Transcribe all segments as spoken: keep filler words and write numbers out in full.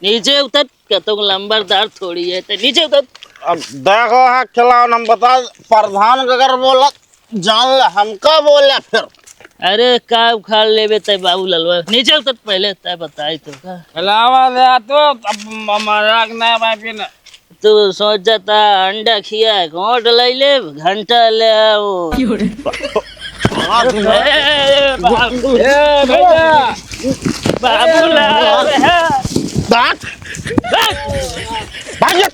नीचे उतर, कतौ लंबरदार थोड़ी है, तो नीचे उतर। अब देखो, हाँ, खिलाओ, हम बता, प्रधान अगर बोला, जान ले, हमका बोले फिर। अरे, का उखाड़ लेबे तै बाबू ललवा? नीचे उतर पहले, तै बताई तो का। खिलावा दे तो, अब म-, मजाक ना भाई फिर। तू सोचता अंडा खिया, घोंट लई ले, घंटा ले आओ। ए, बाबू। ए, भैया। बाबू ला रहे हैं। भाग। भाग। भाग।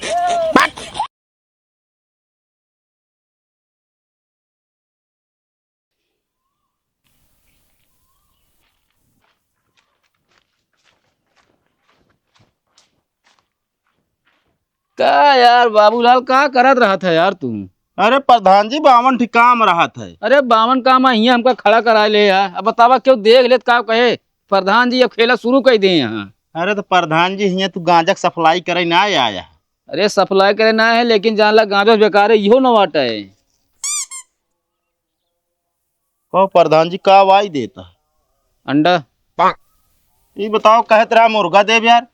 का यार बाबूलाल, का करत रहत है यार तू? अरे प्रधान जी, बावन ठी काम रहत है। अरे बावन काम है, हियाँ हमका खड़ा कराए ले यार। अब बतावा, क्यों देख लेत का कहे? प्रधान जी अब खेला शुरू कर दे यहाँ। अरे तो प्रधान जी, हियाँ तू गांजा के सप्लाई करे ना आया? अरे सप्लाई करे ना है, लेकिन जान ला गांजा बेकार है, इहो न वाटा है। कहो प्रधान जी, का वाई देता? अंडा। ई बताओ, कहत रहा मुर्गा देब यार।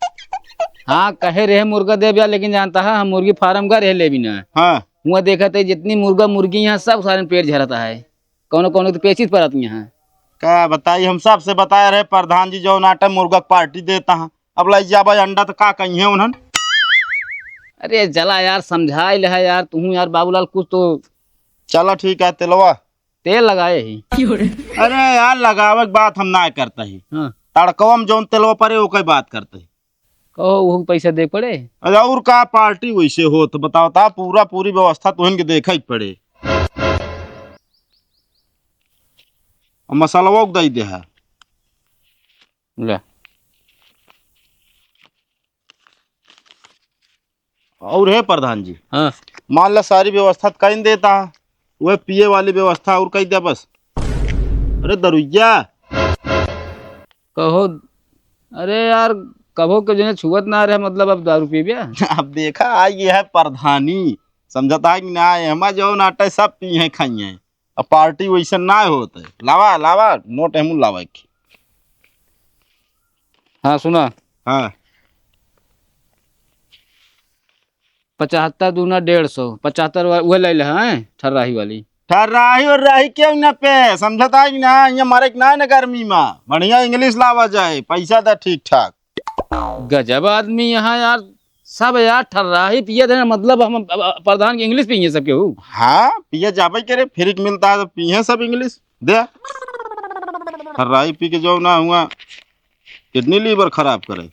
हाँ, कहे रहे मुर्गा देब यार, लेकिन जानता है हम मुर्गी फार्म का रहे लेबी ना। हाँ। हुआ देखत है जितनी मुर्गा मुर्गी यहाँ सब सारे पेट झरता है, कौनो कौनो तो पेचिस परत यहाँ। का बताई, हम सबसे बताए रहे प्रधान जी, जौन आटा मुर्गा के पार्टी देता है, अब लाई जाबा अंडा तो का कहिए उन्हन। अरे चला यार, समझाई ले है यार, तू यार बाबूलाल कुछ तो। चला ठीक है, तेलवा। तेल लगाए ही। अरे यार, लगावे के बात हम ना करता ही। हाँ। तड़कवा में जौन तेलवा पड़े, ओके बात करता ही। कहो, वो पैसा दे पड़े। अरे और का पार्टी वैसे हो तो बताओ ता, पूरा पूरी व्यवस्था तुहन के देखे के पड़े। अब मसाला वो दे दे है। ले। और है प्रधान जी? हाँ। मान ला सारी व्यवस्था तो कहीं देता है, वह पिए वाली व्यवस्था और कहीं दे बस। अरे दरुइया। कहो, अरे यार, कभो के जने छुअत ना रहे, मतलब अब दारू पीबे? अब देखा, आ ये है प्रधानी, समझता है कि ना? हमार जौन आटा है, सब पी हैं, खाई हैं। अब पार्टी वैसे ना होत है। लावा, लावा, नोट है, मुल लावा एक। हाँ, सुना। हाँ। पचहत्तर दूना डेढ़ सौ, पचहत्तर वा-, उहे ले ले, हैं, ठर्राही वाली। ठर्राही और राही क्यों ना पे, समझता है कि ना? ये मारे के ना है ना गर्मी में, बढ़िया इंग्लिश लावा जाए, पैसा दा ठीक ठाक। गजब आदमी यहाँ यार, सब यार ठर्राही पिए थे, मतलब हम अब, अब प्रधान की इंग्लिश पिए सब केहू। हाँ, पिए जाबे करे, फ्री के मिलता है तो पिए सब इंग्लिश। दे। ठर्राही पी के जो ना हुआ, किडनी लीवर खराब करे।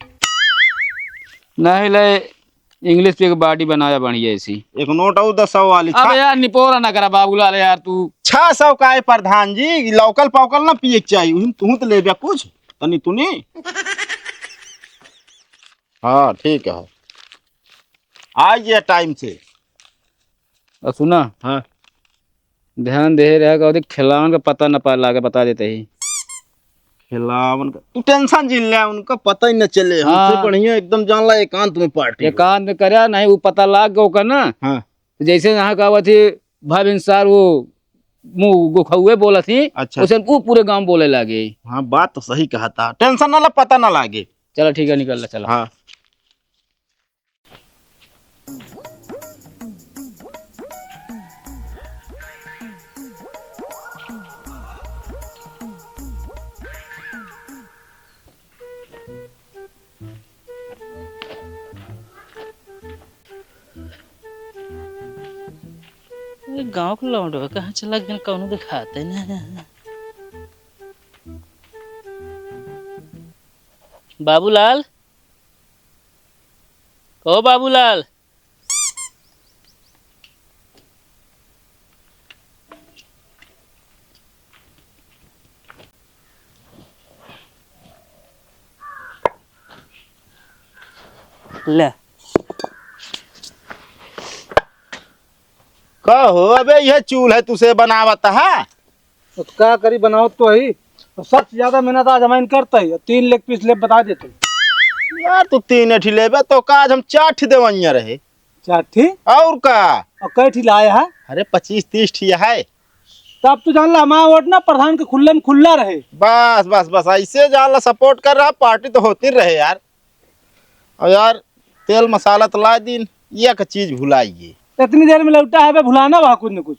नहीं ले, इंग्लिश पी के बॉडी बनाया बढ़िया ऐसी। एक नोट आऊ दस सौ वाली अब छा- यार निपोरा ना करा बाबूलाल यार तू। छह सौ का है प्रधान जी, लोकल पोकल ना पिए के चाहिए। उहिन तू तो ले बे कुछ, तनी तुनी। हाँ, ठीक है। आ गया टाइम से। और सुना, हाँ। ध्यान दे रहा का, खिलावन का पता न पा लागे, बता देते ही। खिलावन का, तू टेंशन जिन ले, उनका पता ही न चले। हमसे हाँ। बढ़िया एकदम जान ला एकांत में पार्टी हो। एकांत में करे, नहीं वो पता लाग गया ओकर ना। हाँ। तो जैसे यहाँ का आवत ही भाभी सार वो मुँह गुखौए बोलत ही, अच्छा। वैसे वो पूरे गाँव बोले लागे। हाँ, बात तो सही कहा था, टेंशन ना ला, पता ना लागे। चला ठीक है, निकल ला, चला। हाँ। ये गाँव के लौंडवा कहाँ चला गए, कौनो दिखाते ना। बाबूलाल, ओ बाबूलाल। ले। का हो, अबे यह चूल्हा तुसे बनावत है? तो का करी, बनावत तो ही। तो सबसे ज्यादा मेहनत आज हम करते ही, तीन लेग पीस ले बता देते। यार, तू तीन ठी लेबे तो का, आज हम चार ठी देवइया रहे। चार ठी? और का? और कै ठी लाए है? अरे, पच्चीस तीस ठी है। तब तू जान ला, हमारा वोट ना प्रधान के खुल्ले में खुल्ला रहे। बस, बस, बस, ऐसे जान ला, सपोर्ट कर रहा, पार्टी तो होती रहे यार। और यार, तेल मसाला तो लाइ दीन, एक चीज भुलाइए। इतनी देर में लौटा है बे, भुलाना वहाँ कुछ न कुछ।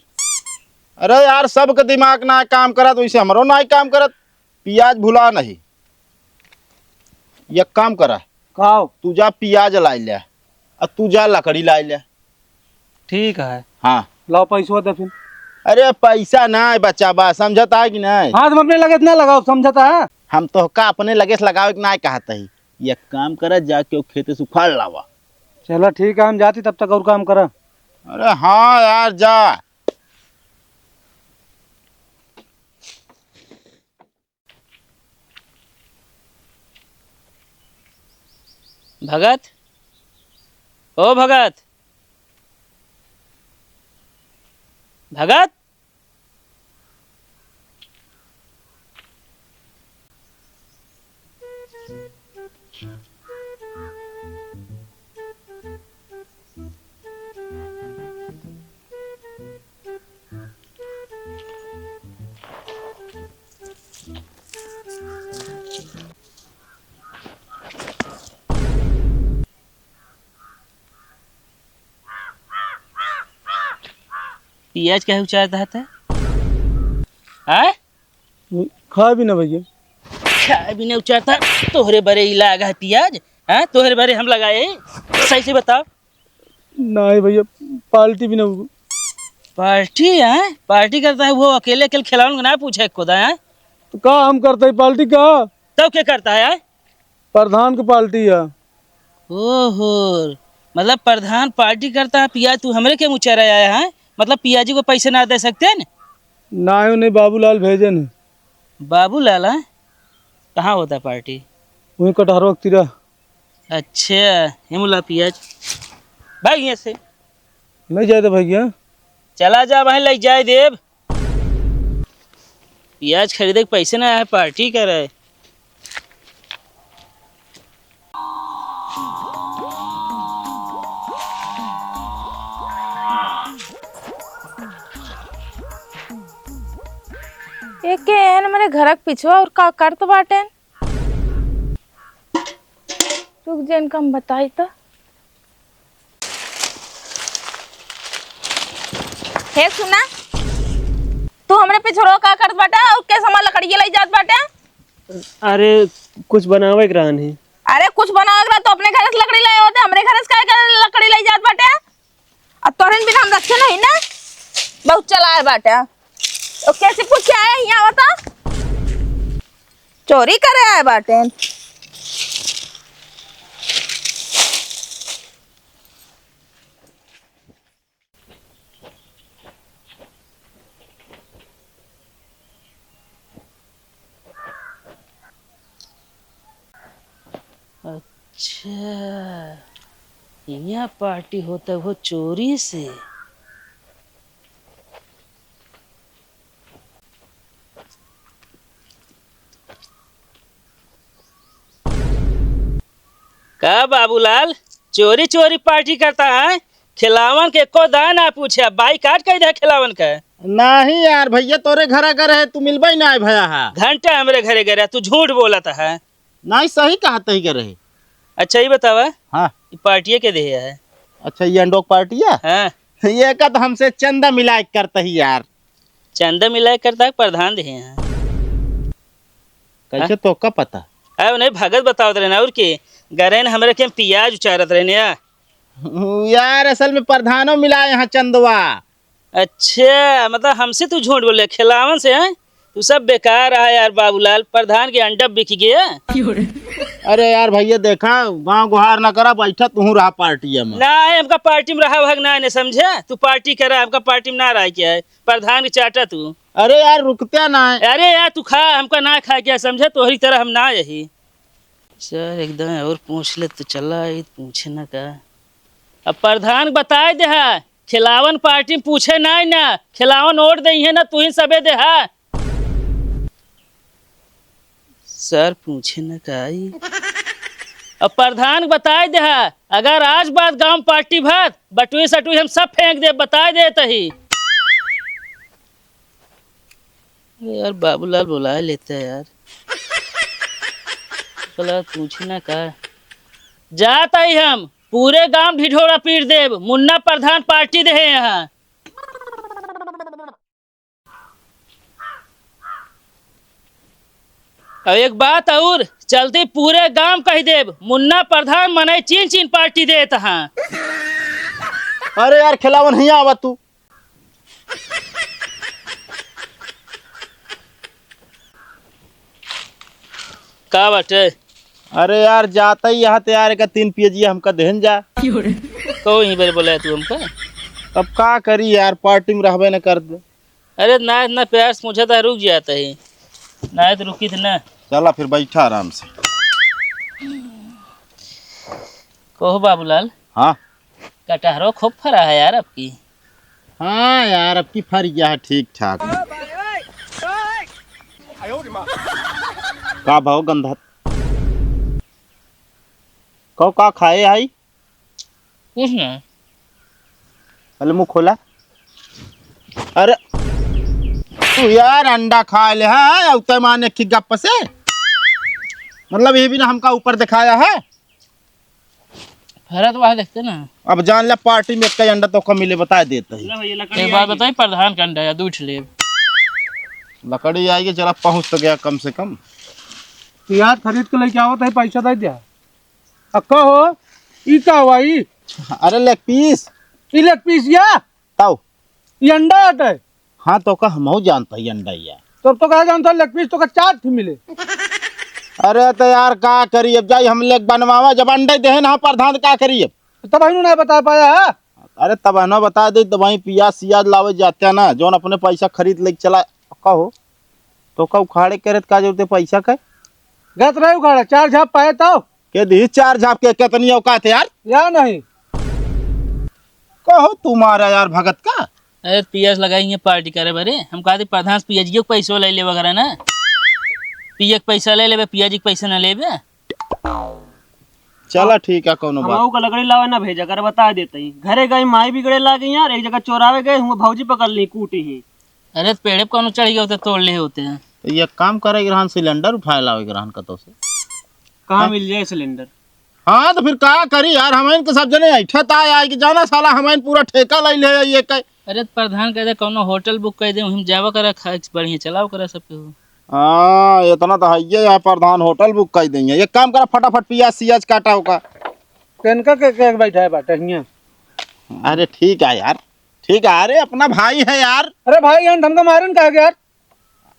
अरे यार, सबके दिमाग ना काम करत, वैसे हमरो ना काम करत। पियाज भुला नहीं, एक काम करा। का हो? तू जा पियाज लाइ ले, आ तू जा लकड़ी लाइ ले। ठीक है। हाँ। लाओ पैसवा दे फिर। अरे पैसा ना है बच्चा बा, समझता है कि नहीं? हाँ, तुम अपने लगे इतना लगाओ, समझता है? हम तोहका अपने लगे से लगावे के ना कहत ही। एक काम करा, जाके वो खेते से उखाड़ लावा। चला ठीक है, हम जाती तब तक और काम करा। अरे हाँ यार, जा। भगत, ओ भगत, भगत। पियाज काहे उचारत है? आय? खाए भी ना भैया। खाए भी ना उचारत है? तोहरे बरे ई लाग है पियाज? हाँ, तोहरे बरे हम लगाए हैं? सही से बताओ। नहीं भैया, पार्टी भी ना हो। पार्टी है? पार्टी करता है वो अकेले, अकेले खिलावन को ना पूछे खुदा है। तो का हम करते हैं पार्टी का? तब क्या करता है यार? प्रधान की पार्टी है। ओहो, मतलब प्रधान पार्टी करता है, पियाज तू हमरे के मुँह चढ़ा आया है? मतलब पियाजी को पैसे ना दे सकते हैं? ना, नहीं, बाबूलाल भेजे हैं। बाबूलाल है? कहाँ होता है पार्टी? वहीं कटहरवा के तीरा। अच्छा, ये मुला पियाज। भाग यहाँ से। नहीं जाए तो भैया। चला जा भाई, लग जाए देब। पियाज खरीदे के पैसे ना है, पार्टी करे। एके एन मेरे घरक पिछवा और का करत बाटेन? रुक जा, इनका हम बताई त। हे सुना, तू हमरे पिछड़ो का करत बाटे और कैसे हमार लकड़िया लई जात बाटे? अरे, कुछ बनावे के रहन ही। अरे, कुछ बनावे के रहा तो अपने घर से लकड़ी लाए होते, हमरे घर से काहे के लकड़ी लई जात बाटे? अब तोहरे बिना हम रखे नहीं ना, बहुत चलाए बाटे। तो कैसे पूछ के आए यहाँ बता? चोरी करे आए बाटे। अच्छा, यहाँ पार्टी होता वो चोरी से। का बाबूलाल, चोरी चोरी पार्टी करता है? खिलावन के एको दाना पूछे, बाइकाट कइ दे खिलावन के। नहीं यार भैया, तोरे घर अगर है, तू मिलबे ना है भैया हा। घंटा हमरे घरे गए रहे, तू झूठ बोलत है। नहीं, सही कहत ही करे। अच्छा, ये बतावा, हाँ। ये पार्टिया के देहे है? अच्छा, ये अंडोक पार्टिया? हाँ। ये का तो हमसे चंदा मिलाए के करता ही यार। चंदा मिलाए के करता है, प्रधान देहे हैं। कैसे हाँ? तो का पता? अरे, उन्हें भगत बतावत रहे ना, और के? गरेन हमरे के पियाज उचारत रहे ना। यार, असल में प्रधानो मिलाए यहाँ चंदवा। अच्छा, मतलब हमसे तू झूठ बोले, खिलावन से, हैं? तू सब बेकार है यार बाबूलाल, प्रधान के अंडा बिक गया। अरे यार भैया, देखा, गाँव गुहार ना करा, बैठा तू रहा पार्टी में। ना है, हमका पार्टी में रहा भाग ना है, समझे? तू पार्टी करा, हमका पार्टी में ना रहा के है, प्रधान के चाटा तू। अरे यार, रुकते ना है। अरे यार, तू खा, हमका ना खा के, समझे? तोहरी तरह हम ना यही। सर, एकदम और पूछ ले तो चला, ये पूछे ना का। अब प्रधान बताए दे है, खिलावन पार्टी में पूछे नाई ना, खिलावन वोट देइहे ना, तू ही सबे दे है। सर पूछे न काई। अब प्रधान बताए दे है, अगर आज बाद गांव पार्टी भर बटुई सटुई हम सब फेंक दे, बताए देत ही। अरे यार, बाबूलाल बुलाए लेते हैं यार। साला पूछे ना का। जात ही हम, पूरे गांव ढिढोरा पीट देब, मुन्ना प्रधान पार्टी देहे यहाँ। और एक बात और, चलती पूरे गांव कहि देब, मुन्ना प्रधान मनई चीन चीन पार्टी देत हाँ। अरे यार खेलावन, हियाँ आवा तू। का बाटे? अरे यार, जात ही यहाँ ते यार, एक तीन पियजिया हमका देहन जा। क्यों रे? कहो यहीं पर बोला है तू हमका? अब का करी यार, पार्टी में रहबे न करत। अरे ना, इतना प्यार से पूछा था, रुक जाता ही। ना तो रुकी थी ना। चला फिर बैठा आराम से। कहो बाबूलाल। हाँ। कटहरो खूब फरा है यार आपकी। हाँ यार, अब की फर गया है ठीक ठाक। का भाव गंधा? कहो का खाए आई? कुछ ना। पहले मुंह खोला। अरे तू यार अंडा खा ले, हाँ, उतय माने की गप से, मतलब ये भी ना हमका ऊपर दिखाया है। फरत वहाँ देखते ना। अब जान ले पार्टी में एक अंडा तो कम मिले, बता देते ही। ना भैया, लकड़ी एक बात आई। बताई, प्रधान का अंडा या दू ठे लेब। लकड़ी आई के चला पहुँच तो गया कम से कम। तो यार खरीद के लेके आवत है, पैसा दे दिया। अक्का हो, ई का हुआ ई? अरे लेग पीस। ई लेग पीस या? ताऊ। ई अंडा हटे। हाँ, तो का हमहू जानता ही अंडा ही है। तो, तो कहा जानता लेग पीस तो का चार ठे मिले। अरे तो यार का करी अब, जाई हम लेग बनवावा, जब अंडे देहे ना प्रधान, का करी अब? तब ही ना बता पाया है। अरे तब ना बता दे, तो वहीं पियाज सियाज लावे जाते ना, जौन अपने पैसा खरीद लेके चला। कहो, तो का उखाड़े करे का जरूरत है पैसा का? गत रहे उखाड़ा, चार झाप पाए तो। के दी चार झाप के, कितनी औकात है यार? या नहीं। कहो तुम्हारा यार भगत का। अरे पियाज लगाई है पार्टी करे बरे, हम कहते प्रधान से पियाजियो के पैसो ले लेवा करे ना, पिया के पैसा ले लेबे, पियाजी के पैसा ना लेबे। चला ठीक है, कौनो बात। हमहू का लकड़ी लावे ना भेजा कर, बता देते ही। घरे गई माई बिगड़े लागी यार, एक जगह चोरावे गए हुआ, भौजी पकड़ ली, कूटी ही। अरे पेड़े पे कौनो चढ़ गए होते, तोड़ ले होते हैं। तो ये काम करे ग्रहण, सिलेंडर उठाए लावे ग्रहण कतो से। कहाँ हाँ? मिल जाए सिलेंडर? हाँ, तो फिर का करी यार, हम इनके सब जने ऐठा ता आए कि जाना साला, हम इन पूरा ठेका ले ले ये कह। अरे, तो प्रधान कह दे, कौनो होटल बुक कर दे, वहीं जावा करा, खा बढ़िया चलाओ करा सब केहू। हाँ, इतना तो है ये यार, प्रधान होटल बुक कर देंगे। एक काम करा, फटाफट पियाज सियाज काटा होगा। इनका के, के बैठा है बाटे हियाँ? अरे ठीक है यार, ठीक है। अरे अपना भाई है यार। अरे भाई, हम धमका मारन कहा के यार?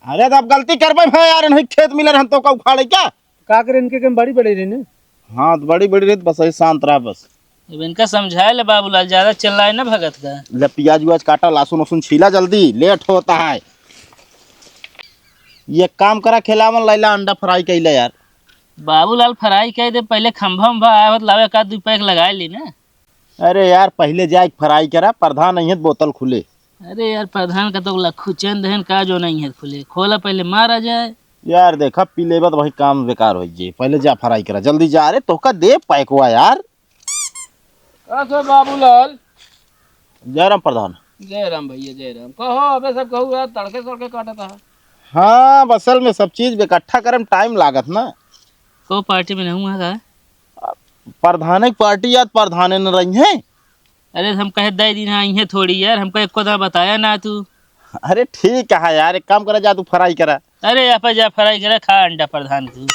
अरे तो अब गलती करबे भाई यार, नहीं खेत मिले रहन तो का उखाड़े क्या? का करे, इनके के बड़ी बड़ी रही ने। हाँ, तो बड़ी बड़ी रही, बस ऐसे शांत रहा बस। अब इनका समझाए ले बाबूलाल, ज्यादा चिल्लाए ना भगत का। ले पियाज उयाज काटा, लहसुन उसुन छीला जल्दी, लेट होता है। ये काम करा, खिलावन लैला अंडा फ्राई कैले यार। बाबूलाल फ्राई कह दे, पहले खंभा उंभा आया होत लावे, का दू पैक लगा ली ना। अरे यार, पहले जाए फ्राई करा, प्रधान नहीं है तो बोतल खुले। अरे यार, प्रधान का तो लखू चंद है का जो नहीं है खुले, खोला पहले मारा जाए। यार देखा, पी लेबा तो वही काम बेकार हो जाए। पहले जा फ्राई करा, जल्दी जा। अरे तोहका दे पैकवा यार। का सो बाबूलाल? जय राम प्रधान। जय राम भैया, जय राम। कहो, अबे सब कहू यार, तड़के सड़के काटत है। हाँ, असल में सब चीज इकट्ठा करे में टाइम लागत ना। को पार्टी में नहीं हुआ का? प्रधाने की पार्टी यार, प्रधाने न रही है। अरे हम कहे दे दिन हाँ, इहे थोड़ी यार, हमको एको दाना बताया ना तू। अरे ठीक है यार, एक काम करा, जा तू फ्राई करा। अरे यहाँ पे जा फ्राई करा, खा अंडा प्रधान तू।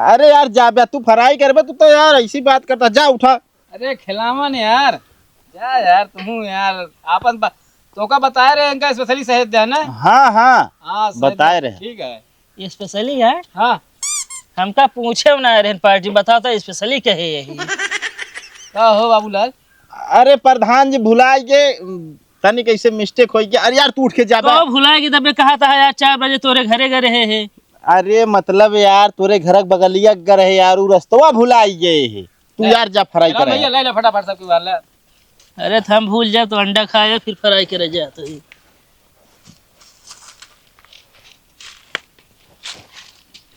अरे यार जा बे, तू फ्राई करबे, तू तो यार ऐसी बात करता, जा उठा। अरे खिलावन यार, जा यार तू यार, आपन बा-, तोका बताए रहे इनका स्पेशली सहेज दे ना। हाँ हाँ, हाँ, सहेज बताए दे, रहे। ठीक है। स्पेशली है? हाँ। हमका पूछे ना रहे पार्टी, बताओ तो स्पेशली कहे यही। का हो बाबूलाल? अरे प्रधान जी भुलाए के, तनी कैसे मिस्टेक हो गया। अरे यार तू उठ के जाबे। तो भुलाए के तबे कहा था यार, चार बजे तोरे घरे गए रहे है। अरे मतलब यार तोरे घर के बगलिया के घर है यार, उ रस्तवा भुलाई गए है। तू ले, यार जा फ्राई चलो करे। भैया, ले ले फटाफट सबके बाहर ले। अरे तो हम भूल जाए तो अंडा खाए फिर फ्राई करे जाए तो ही।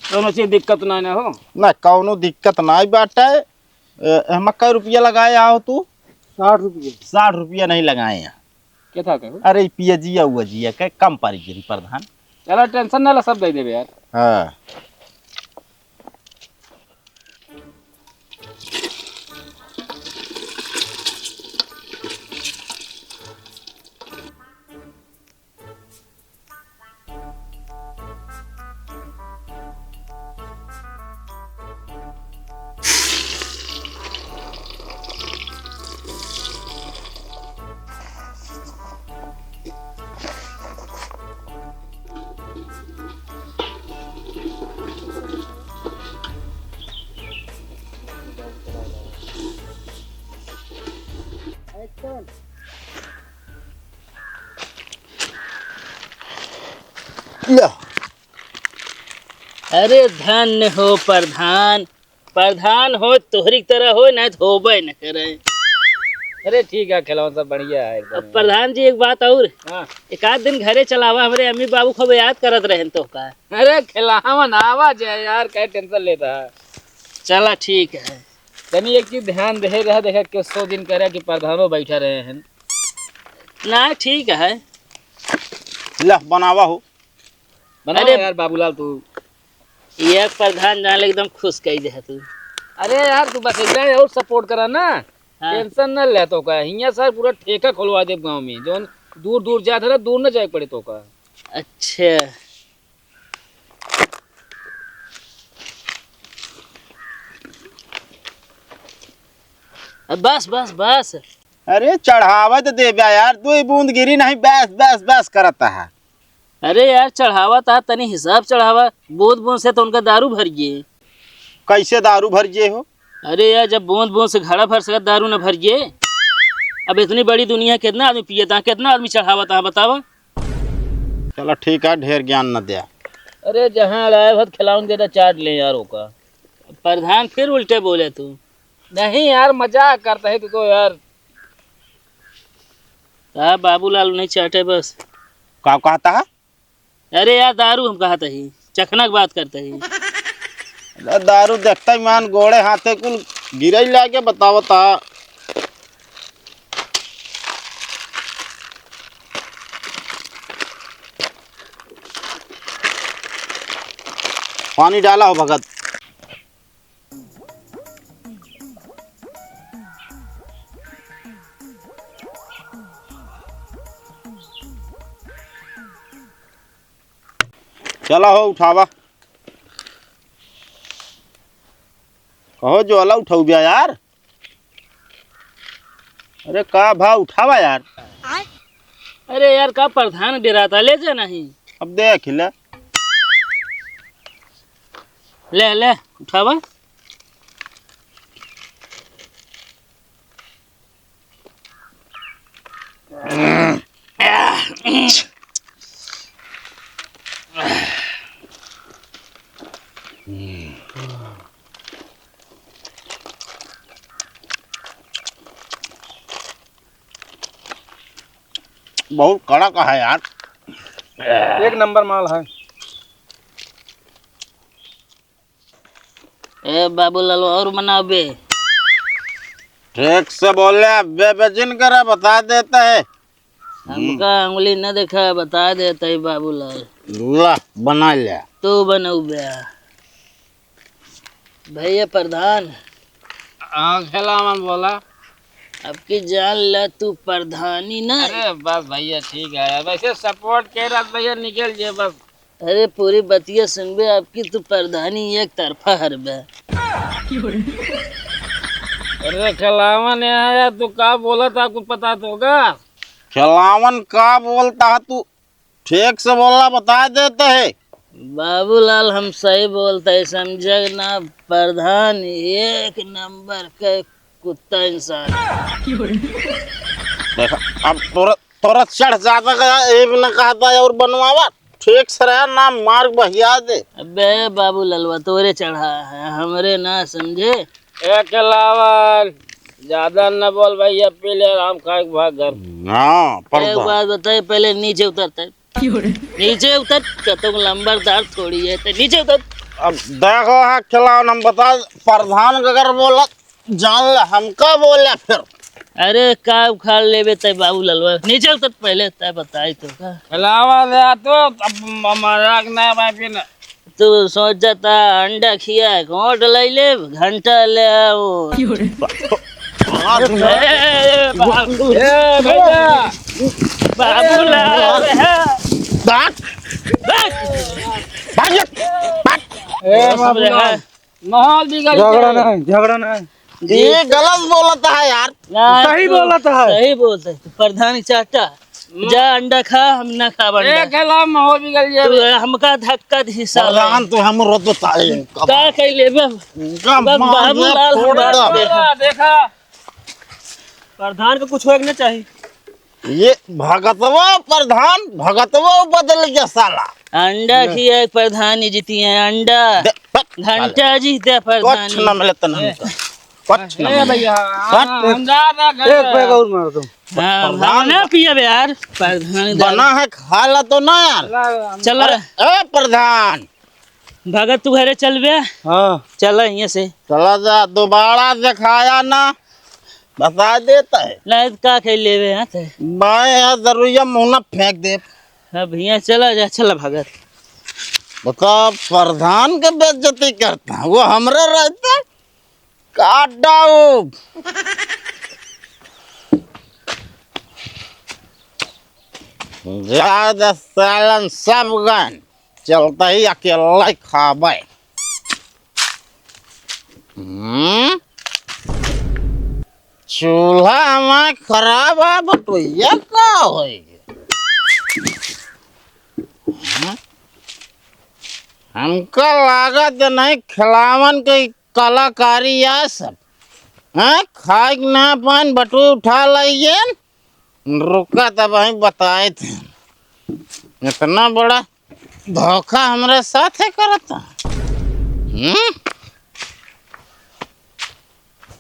कौनो चीज दिक्कत ना ना हो। ना कौनो दिक्कत ना बाटे। ए, हम कै रुपया लगाए आओ तू? साठ रुपया। साठ रुपया नहीं लगाए हैं। क्या था कहो? अरे पियजिया उजिया के कम पड़ गई प्रधान। चला टेंशन ना ला, सब दे देबे यार। हाँ। ल्या। अरे धन्य हो प्रधान, प्रधान हो तोहरी तरह हो, नहीं तो होबे न करे। अरे ठीक है, खिलावन सब बढ़िया है एकदम। अब प्रधान जी एक बात और, हाँ। एक आध दिन घरे चलावा, हमरे अम्मी बाबू खूब याद करत रहन तो का। अरे खिलावन आवा जाए यार, काहे tension लेता है। चला ठीक है। तनी एक चीज ध्यान दे रहा, देखा के सौ दिन करे कि प्रधानो बैठा रहे हैं। ना ठीक है। ला बनावा हो। बनावा अरे यार बाबूलाल तू। ये प्रधान जान ले एकदम खुश कई दे तू। अरे यार तू बस एकदम और support करा ना। हाँ। Tension न ले तो का, हियाँ सर पूरा ठेका खोलवा देब गाँव में, जौन दूर दूर जात है ना, दूर न जाए पड़े तो का। अच्छा। अब बस, बस, बस। अरे चढ़ावा तो देब्या यार, दुई बूंद गिरी नहीं, बस, बस, बस करत है। अरे यार चढ़ावा तो तनी हिसाब चढ़ावा, बूंद बूंद से तो उनका दारू भर गए। कैसे दारू भर गए हो? अरे यार जब बूंद बूंद से घड़ा भर सकत दारू न भर गए, अब इतनी बड़ी दुनिया कितना आदमी पिए था, कितना आदमी चढ़ावा था बतावा? चला ठीक है, ढेर ज्ञान न द्या। अरे जहाँ लाए भत खिलावन के तो चाट ले यार ओका। प्रधान फिर उल्टे बोले तू। नहीं यार, मजाक करता है तू तो यार। का बाबूलाल नहीं चाटे बस। का कहता है? अरे यार दारू हम कहत ही, चखना के बात करत ही। अरे दारू देखता ही मान गोड़े हाथे कुल गिरई लागे बतावता। पानी डाला हो भगत। चला हो उठावा। कहो जो अला उठाऊ बिया यार। अरे का भा उठावा यार। अरे यार का प्रधान डेराता, ले जा नहीं। अब देख ले। ले ले उठावा। बहुत कड़क है यार। एक नंबर माल है। ए बाबूलाल, और बनाओ बे। ठीक से बोले, बे, बे जिन करे, बता देता है। हमका उंगली न देखा, बता देता है बाबूलाल। ला, बना ले। तू बनऊ बे। भैया प्रधान। हाँ, खेलावन बोला। अब की जान ला तू प्रधानी ना। अरे बस भैया, ठीक है, वैसे support के रहा भैया, निकल जे बस। अरे पूरी बतिया सुनबे, अब की तू प्रधानी एक तरफा हरबे। अरे खेलावन यहाँ यार, तू का बोलत है, कुछ पता तो होगा? खेलावन का बोलता है तू? ठीक से बोलना, बता देते हैं। बाबूलाल, हम सही बोलते हैं, समझे ना? प्रधान एक नंबर के कुत्ता इंसान। देखा, अब तोरा, तोरा चढ़ जाता गया, ये भी ना कहता है और बनवावा। ठीक से रहा ना, मार्ग बहिया दे। अबे बाबूलालवा, तोरे चढ़ा है, हमरे ना समझे। ए खेलावन, ज्यादा न बोल भैया, पी ले, आराम खाए के भाग घर। हाँ, एक प्रधान। बात बताए, पहले नीचे उतरते। नीचे उतर, कतों लंबरदार थोड़ी है, तो नीचे उतर। अब देखो हाँ खेलावन, हम बता, प्रधान का अगर बोला, जान ले, हमका बोले फिर। अरे, का उखाड़ लेबे तय बाबूलालवा, नीचे उतर पहले, तय बताई तो का। खेलावन यार तो, अब म-, मजाक ना भाई फिर। तू सोचता अंडा खिया, घोंट लई ले, घंटा ले आओ। ए, बाबू, ए, भैया। बाबूलाल, ए। भाग। भाग। भाग। ए, बाबूलाल। माहौल बिगड़ गया। झगड़ा नहीं, झगड़ा नहीं। ये गलत बोलता है यार। ना, सही तू बोलता है। सही बोलता है। तू प्रधान चाटा। जा अंडा खा, हम ना खाब अंडा। ए, गला माहौल बिगड़ गया। तू हमका धक्का दी साला। प्रधान तो हम रोतो ताए। का कह लेबे? इनका बा-, मार बाबूलाल फोड़ हमार दे। देखा, देखा। प्रधान के कुछ होए के ना चाही। ये भगतवा प्रधान, भगतवा बदल गया साला। अंडा खिया प्रधान ही जीती है, अंडा। दे, पक, घंटा साले। जीते प्रधान कुछ ही। ना मिले तन हमका। कुछ ना ए मिले। भैया, हट। हाँ, अंडा ना एक पैग और मार दो। हाँ, प्रधान हम ना पियब यार, प्रधान बना है, खा ला तो ना यार। चला। अरे, ए प्रधान। भगत, तू घरे चल बे। हाँ। चला यहाँ से। चला जा, दोबारा दिखाया ना, बता देता है। नहीं तो का खेल लेवे हाथ है। मैं यहाँ जरूरिया मुँह ना फेंक दे। अब यहाँ चला जा, चला भगत। बता, प्रधान के बेइज्जती करता है, वो हमरा रहता है। काट डाउब। ज्यादा सालन सब गन चलता ही अकेला ही खाबे। हम्म? चूल्हा हमार खराब है, बटुइया का होई? हम्म? हमका लागत नहीं खिलावन के कलाकारी या सब। हैं? खाए के ना पान बटुई उठा लाइए। रुका तब वहीं बताए थे। इतना बड़ा धोखा हमरे साथ है करता। हम्म?